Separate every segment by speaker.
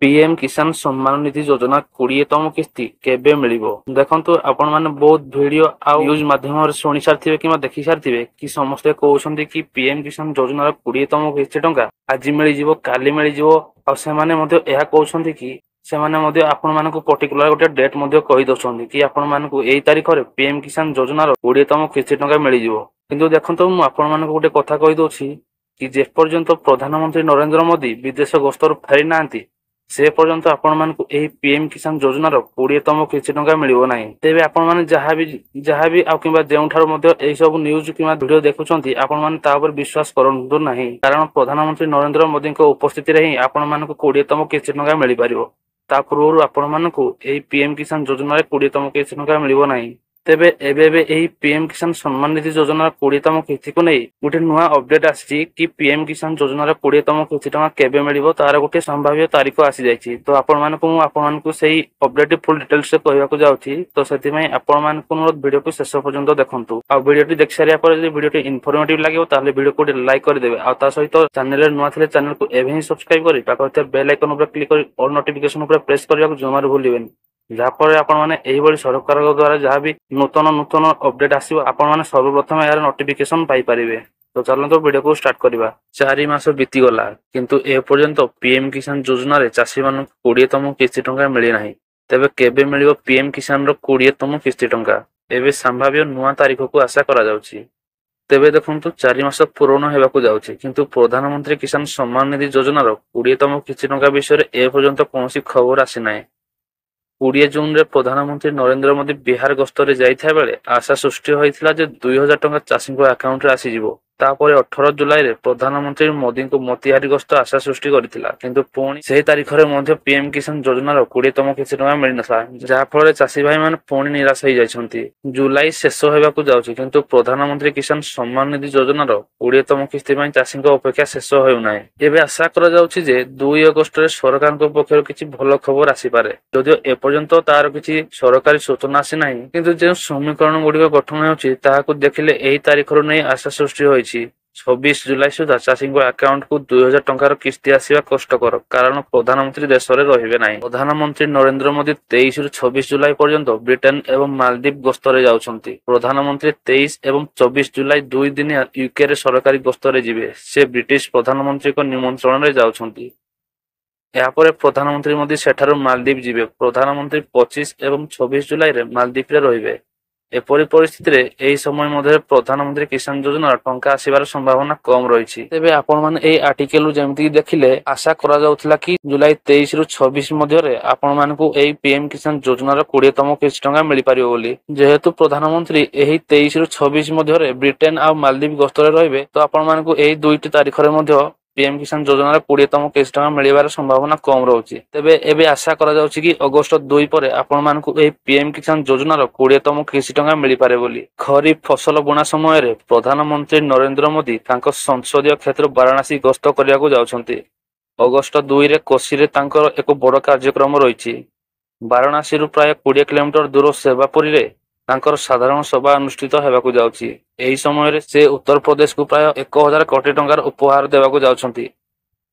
Speaker 1: PM କିଷାନ ସମ୍ମାନ ନିଧି ଯୋଜନା 20ତମ କିସ୍ତି କେବେ ମିଳିବ? ଦେଖନ୍ତୁ, ଆପଣମାନେ ବହୁତ ଭିଡିଓ ଆଉ ନ୍ୟୁଜ୍ ମାଧ୍ୟମରେ ଶୁଣି ସାରିଥିବେ କିମ୍ବା ଦେଖି ସାରିଥିବେ କି ସମସ୍ତେ କହୁଛନ୍ତି କି ପିଏମ୍ କିଷାନ ଯୋଜନାର 20ତମ କିସ୍ତି ଟଙ୍କା ଆଜି ମିଳିଯିବ, କାଲି ମିଳିଯିବ। ଆଉ ସେମାନେ ମଧ୍ୟ ଏହା କହୁଛନ୍ତି କି ସେମାନେ ମଧ୍ୟ ଆପଣମାନଙ୍କୁ ପର୍ଟିକୁଲାର ଗୋଟେ ଡେଟ୍ ମଧ୍ୟ କହି ଦଉଛନ୍ତି କି ଆପଣମାନଙ୍କୁ ଏଇ ତାରିଖରେ ପିଏମ୍ କିଷାନ ଯୋଜନାର 20ତମ କିସ୍ତି ଟଙ୍କା ମିଳିଯିବ। କିନ୍ତୁ ଦେଖନ୍ତୁ, ମୁଁ ଆପଣମାନଙ୍କୁ ଗୋଟେ କଥା କହିଦଉଛି କି ଯେପର୍ଯ୍ୟନ୍ତ ପ୍ରଧାନମନ୍ତ୍ରୀ ନରେନ୍ଦ୍ର ମୋଦି ବିଦେଶ ଗସ୍ତରୁ ଫେରି ନାହାନ୍ତି, ସେ ପର୍ଯ୍ୟନ୍ତ ଆପଣମାନଙ୍କୁ ଏହି ପିଏମ୍ କିଷାନ ଯୋଜନାର 20ତମ କିସ୍ତି ଟଙ୍କା ମିଳିବ ନାହିଁ। ତେବେ ଆପଣମାନେ ଯାହାବି ଆଉ କିମ୍ବା ଯେଉଁଠାରୁ ମଧ୍ୟ ଏହି ସବୁ ନ୍ୟୁଜ୍ କିମ୍ବା ଭିଡିଓ ଦେଖୁଛନ୍ତି, ଆପଣମାନେ ତା ଉପରେ ବିଶ୍ୱାସ କରନ୍ତୁ ନାହିଁ। କାରଣ ପ୍ରଧାନମନ୍ତ୍ରୀ ନରେନ୍ଦ୍ର ମୋଦିଙ୍କ ଉପସ୍ଥିତିରେ ହିଁ ଆପଣମାନଙ୍କୁ 20ତମ କିସ୍ତି ଟଙ୍କା ମିଳିପାରିବ। ତା ପୂର୍ବରୁ ଆପଣମାନଙ୍କୁ ଏହି ପିଏମ୍ କିଷାନ ଯୋଜନାରେ 20ତମ କିସ୍ତି ଟଙ୍କା ମିଳିବ ନାହିଁ। ତେବେ ଏବେ ଏବେ ଏହି ପିଏମ୍ କିଷାନ ସମ୍ମାନ ନିଧି ଯୋଜନାର 20ତମ କିସ୍ତିକୁ ନେଇ ଗୋଟେ ନୂଆ ଅପଡେଟ୍ ଆସିଛି କି ପିଏମ୍ କିଷାନ ଯୋଜନାର 20ତମ କିସ୍ତି ଟଙ୍କା କେବେ ମିଳିବ, ତାର ଗୋଟେ ସମ୍ଭାବ୍ୟ ତାରିଖ ଆସିଯାଇଛି। ତ ଆପଣମାନଙ୍କୁ ମୁଁ ଆପଣମାନଙ୍କୁ ସେଇ ଅପଡେଟ୍ ଫୁଲ୍ ଡିଟେଲ୍ସରେ କହିବାକୁ ଯାଉଛି। ତ ସେଥିପାଇଁ ଆପଣମାନଙ୍କୁ ମୋର ଭିଡିଓକୁ ଶେଷ ପର୍ଯ୍ୟନ୍ତ ଦେଖନ୍ତୁ। ଆଉ ଭିଡିଓଟି ଦେଖି ସାରିବା ପରେ ଯଦି ଭିଡିଓଟି ଇନଫର୍ମେଟିଭ ଲାଗିବ, ତାହେଲେ ଭିଡିଓକୁ ଗୋଟେ ଲାଇକ୍ କରିଦେବେ। ଆଉ ତା ସହିତ ଚ୍ୟାନେଲରେ ନୂଆ ଥିଲେ ଚ୍ୟାନେଲକୁ ଏବେ ହିଁ ସବସ୍କ୍ରାଇବ କରି ପାଖରେ ଥିବା ବେଲ୍ ଆଇକନ୍ ଉପରେ କ୍ଲିକ୍ କରି ଅଲ୍ ନୋଟିଫିକେସନ ଉପରେ ପ୍ରେସ୍ କରିବାକୁ ଜମାରୁ ଭୁଲିବେନି, ଯାହାଫଳରେ ଆପଣମାନେ ଏହିଭଳି ସରକାରଙ୍କ ଦ୍ୱାରା ଯାହା ବି ନୂତନ ନୂତନ ଅପଡେଟ୍ ଆସିବ, ଆପଣମାନେ ସର୍ବପ୍ରଥମେ ଏହାର ନୋଟିଫିକେସନ ପାଇପାରିବେ। ତ ଚାଲନ୍ତୁ, ଭିଡିଓକୁ ଷ୍ଟାର୍ଟ କରିବା। 4 ମାସ ବିତିଗଲା, କିନ୍ତୁ ଏପର୍ଯ୍ୟନ୍ତ ପିଏମ୍ କିଷାନ ଯୋଜନାରେ ଚାଷୀମାନଙ୍କୁ 20ତମ କିସ୍ତି ଟଙ୍କା ମିଳିନାହିଁ। ତେବେ କେବେ ମିଳିବ ପିଏମ୍ କିଷାନର 20ତମ କିସ୍ତି ଟଙ୍କା? ଏବେ ସମ୍ଭାବ୍ୟ ନୂଆ ତାରିଖକୁ ଆଶା କରାଯାଉଛି। ତେବେ ଦେଖନ୍ତୁ, 4 ମାସ ପୂରଣ ହେବାକୁ ଯାଉଛି, କିନ୍ତୁ ପ୍ରଧାନମନ୍ତ୍ରୀ କିଷାନ ସମ୍ମାନ ନିଧି ଯୋଜନାର 20ତମ କିସ୍ତି ଟଙ୍କା ବିଷୟରେ ଏପର୍ଯ୍ୟନ୍ତ କୌଣସି ଖବର ଆସିନାହିଁ। 20 ଜୁନରେ ପ୍ରଧାନମନ୍ତ୍ରୀ ନରେନ୍ଦ୍ର ମୋଦି ବିହାର ଗସ୍ତରେ ଯାଇଥିବା ବେଳେ ଆଶା ସୃଷ୍ଟି ହୋଇଥିଲା ଯେ 2000 ଟଙ୍କା ଚାଷୀଙ୍କ ଆକାଉଣ୍ଟରେ ଆସିଯିବ। ତାପରେ 18 ଜୁଲାଇରେ ପ୍ରଧାନମନ୍ତ୍ରୀ ମୋଦିଙ୍କ ମୋତିହାରୀ ଗସ୍ତ ଆଶା ସୃଷ୍ଟି କରିଥିଲା। କିନ୍ତୁ ପୁଣି ସେହି ତାରିଖରେ ମଧ୍ୟ ପିଏମ୍ କିଷାନ ଯୋଜନାର 20ତମ କିସ୍ତି ଟଙ୍କା ମିଳିନଥିଲା, ଯାହାଫଳରେ ଚାଷୀ ଭାଇମାନେ ପୁଣି ନିରାଶ ହେଇଯାଇଛନ୍ତି। ଜୁଲାଇ ଶେଷ ହେବାକୁ ଯାଉଛି, କିନ୍ତୁ ପ୍ରଧାନମନ୍ତ୍ରୀ କିଷାନ ସମ୍ମାନ ନିଧି ଯୋଜନାର 20ତମ କିସ୍ତି ପାଇଁ ଚାଷୀଙ୍କ ଅପେକ୍ଷା ଶେଷ ହେଉନାହିଁ। ଏବେ ଆଶା କରାଯାଉଛି ଯେ 2 ଅଗଷ୍ଟରେ ସରକାରଙ୍କ ପକ୍ଷରୁ କିଛି ଭଲ ଖବର ଆସିପାରେ। ଯଦିଓ ଏପର୍ଯ୍ୟନ୍ତ ତାର କିଛି ସରକାରୀ ସୂଚନା ଆସିନାହିଁ, କିନ୍ତୁ ଯେଉଁ ସମୀକରଣ ଗୁଡ଼ିକ ଗଠନ ହେଉଛି, ତାହାକୁ ଦେଖିଲେ ଏହି ତାରିଖରୁ ନେଇ ଆଶା ସୃଷ୍ଟି ହୋଇଛି। 26 ଜୁଲାଇ ସୁଦ୍ଧା ଚାଷୀଙ୍କ ଆକାଉଣ୍ଟକୁ 2000 ଟଙ୍କାର କିସ୍ତି ଆସିବା କଷ୍ଟକର, କାରଣ ପ୍ରଧାନମନ୍ତ୍ରୀ ଦେଶରେ ରହିବେ ନାହିଁ। ପ୍ରଧାନମନ୍ତ୍ରୀ ନରେନ୍ଦ୍ର ମୋଦି 23ରୁ 26 ଜୁଲାଇ ପର୍ଯ୍ୟନ୍ତ ବ୍ରିଟେନ ଏବଂ ମାଲଦ୍ୱୀପ ଗସ୍ତରେ ଯାଉଛନ୍ତି। ପ୍ରଧାନମନ୍ତ୍ରୀ 23 ଏବଂ 24 ଜୁଲାଇ 2 ଦିନିଆ ୟୁକେରେ ସରକାରୀ ଗସ୍ତରେ ଯିବେ। ସେ ବ୍ରିଟିଶ ପ୍ରଧାନମନ୍ତ୍ରୀଙ୍କ ନିମନ୍ତ୍ରଣରେ ଯାଉଛନ୍ତି। ଏହାପରେ ପ୍ରଧାନମନ୍ତ୍ରୀ ମୋଦି ସେଠାରୁ ମାଲଦ୍ୱୀପ ଯିବେ। ପ୍ରଧାନମନ୍ତ୍ରୀ 25 ଏବଂ 26 ଜୁଲାଇରେ ମାଲଦ୍ୱୀପରେ ରହିବେ। ଏପରି ପରିସ୍ଥିତିରେ ଏହି ସମୟ ମଧ୍ୟରେ ପ୍ରଧାନମନ୍ତ୍ରୀ କିଷାନ ଯୋଜନାର ଟଙ୍କା ଆସିବାର ସମ୍ଭାବନା କମ ରହିଛି। ତେବେ ଆପଣମାନେ ଏହି ଆର୍ଟିକେଲରୁ ଯେମିତିକି ଦେଖିଲେ, ଆଶା କରାଯାଉଥିଲା କି ଜୁଲାଇ 23ରୁ 26 ମଧ୍ୟରେ ଆପଣମାନଙ୍କୁ ଏହି ପିଏମ୍ କିଷାନ ଯୋଜନାର 20ତମ କିସ୍ତି ଟଙ୍କା ମିଳିପାରିବ ବୋଲି। ଯେହେତୁ ପ୍ରଧାନମନ୍ତ୍ରୀ ଏହି 23ରୁ 26 ମଧ୍ୟରେ ବ୍ରିଟେନ ଆଉ ମାଲଦ୍ୱୀପ ଗସ୍ତରେ ରହିବେ, ତ ଆପଣମାନଙ୍କୁ ଏହି ଦୁଇଟି ତାରିଖରେ ମଧ୍ୟ ପିଏମ୍ କିଷାନ ଯୋଜନାର 20ତମ କିସ୍ତି ଟଙ୍କା ମିଳିବାର ସମ୍ଭାବନା କମ ରହୁଛି। ତେବେ ଏବେ ଆଶା କରାଯାଉଛି କି ଅଗଷ୍ଟ 2 ପରେ ଆପଣମାନଙ୍କୁ ଏହି ପିଏମ୍ କିଷାନ ଯୋଜନାର 20ତମ କିସ୍ତି ଟଙ୍କା ମିଳିପାରେ ବୋଲି। ଖରିଫ ଫସଲ ବୁଣା ସମୟରେ ପ୍ରଧାନମନ୍ତ୍ରୀ ନରେନ୍ଦ୍ର ମୋଦି ତାଙ୍କ ସଂସଦୀୟ କ୍ଷେତ୍ର ବାରାଣସୀ ଗସ୍ତ କରିବାକୁ ଯାଉଛନ୍ତି। ଅଗଷ୍ଟ 2ରେ କାଶୀରେ ତାଙ୍କର ଏକ ବଡ଼ କାର୍ଯ୍ୟକ୍ରମ ରହିଛି। ବାରାଣସୀରୁ ପ୍ରାୟ 20 କିଲୋମିଟର ଦୂର ସେବାପୁରୀରେ ତାଙ୍କର ସାଧାରଣ ସଭା ଅନୁଷ୍ଠିତ ହେବାକୁ ଯାଉଛି। ଏହି ସମୟରେ ସେ ଉତ୍ତରପ୍ରଦେଶକୁ ପ୍ରାୟ 1000 କୋଟି ଟଙ୍କାର ଉପହାର ଦେବାକୁ ଯାଉଛନ୍ତି।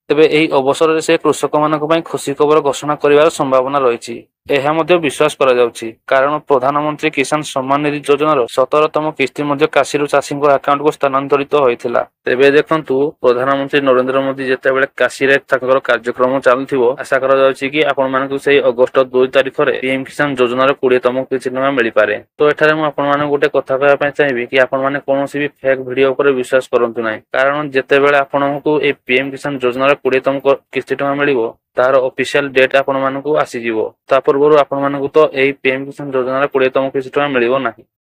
Speaker 1: ତେବେ ଏହି ଅବସରରେ ସେ କୃଷକମାନଙ୍କ ପାଇଁ ଖୁସି ଖବର ଘୋଷଣା କରିବାର ସମ୍ଭାବନା ରହିଛି, ଏହା ମଧ୍ୟ ବିଶ୍ୱାସ କରାଯାଉଛି। କାରଣ ପ୍ରଧାନମନ୍ତ୍ରୀ କିଷାନ ସମ୍ମାନ ନିଧି ଯୋଜନାର 17ତମ କିସ୍ତି ମଧ୍ୟ କାଶୀରୁ ଚାଷୀଙ୍କ ଆକାଉଣ୍ଟକୁ ସ୍ଥାନାନ୍ତରିତ ହୋଇଥିଲା। ତେବେ ଦେଖନ୍ତୁ, ପ୍ରଧାନମନ୍ତ୍ରୀ ନରେନ୍ଦ୍ର ମୋଦି ଯେତେବେଳେ କାଶୀରେ ତାଙ୍କର କାର୍ଯ୍ୟକ୍ରମ ଚାଲୁଥିବ, ଆଶା କରାଯାଉଛି କି ଆପଣମାନଙ୍କୁ ସେଇ ଅଗଷ୍ଟ 2 ତାରିଖରେ ପିଏମ୍ କିଷାନ ଯୋଜନାର 20ତମ କିସ୍ତି ଟଙ୍କା ମିଳିପାରେ। ତ ଏଠାରେ ମୁଁ ଆପଣମାନଙ୍କୁ ଗୋଟେ କଥା କହିବା ପାଇଁ ଚାହିଁବି କି ଆପଣମାନେ କୌଣସି ବି ଫେକ୍ ଭିଡିଓ ଉପରେ ବିଶ୍ୱାସ କରନ୍ତୁ ନାହିଁ। କାରଣ ଯେତେବେଳେ ଆପଣଙ୍କୁ ଏଇ ପିଏମ୍ କିଷାନ ଯୋଜନାର 20ତମ କିସ୍ତି ଟଙ୍କା ମିଳିବ, ତାହାର ଅଫିସିଆଲ ଡେଟ୍ ଆପଣମାନଙ୍କୁ ଆସିଯିବ। ତା ପୂର୍ବରୁ ଆପଣମାନଙ୍କୁ ତ ଏହି ପିଏମ୍ କିଷାନ ଯୋଜନାର 20ତମ କିସ୍ତି ଟଙ୍କା ମିଳିବ ନାହିଁ।